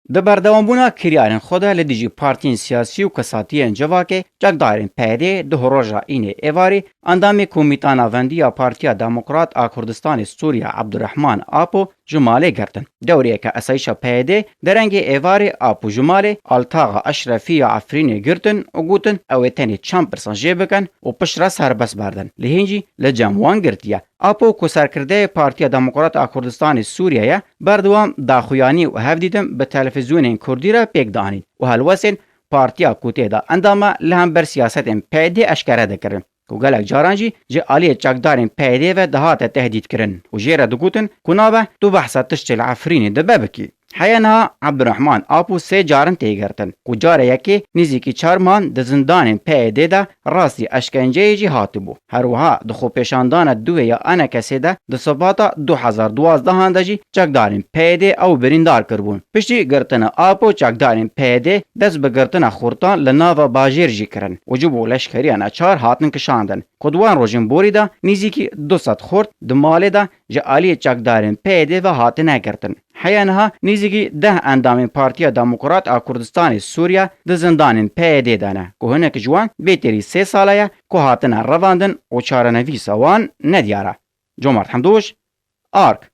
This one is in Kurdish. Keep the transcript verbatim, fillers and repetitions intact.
Di berdewambûna kiryarên xwe de li dijî partiyên siyasî û kesatiyên civakê, çekdarên P Y D di roja înê êvarî endamê Komîta Navendî ya Partiya Demokrat a Kurdistanê Sûriye Abdurrahman Apo ji malê girtin. Dewriyeke esayîşa P Y D derengê êvarê Apo ji malê Altaxa Eşrefî ya Efrînê girtin û gotin ew ê tenê çend pirsan jê bikin û piştre serbest berdin. Lê hîn jî li cem wan girtiye. Apo ku serkirdeyê Partiya Demokrat a Kurdistanê Sûriye ye, berdewam daxuyanî û hevdîtin bi televîzyonên kurdî re pêk dianîn û helwestên partiya ku tê de endam e li hember siyasetên P Y D eşkere dikirin, ku gelek caran jî ji aliyê çekdarên P Y D ve dihate tehdîtkirin û jê re digotin ku nabe tu behsa tiştê li Efrînê dibe bikî. Heya niha Abdurrahman Apo sê carin tê girtin, ku cara yekê nêzîkî çar mah di zindanên P Y D de rastî eşkenceyê jî hatibû. Her wiha di xwepêşandana duhê ya ENKSê de di sibata du hezar duwazdeh de jî çekdarên P Y D ew birîndar kiribûn. Piştî girtina Apo çekdarên P Y D dest bi girtina xortan li nava bajêr jî kirin û ji bo leşkeriya neçar hatin kişandin, ku di wan rojên borî de nêzîkî du sed xort di malê de ji aliyê çekdarên P Y D ve hatine girtin. Heya niha nêzîkî deh endamên Partiya Demokrat a Kurdistanê Sûriye di zindanên P Y D de ne, ku hinek ji wan bêtirî sê sale ye ku hatine revandin û çarenivîsa wan nediyar e. Comart Hemdoş, Ark.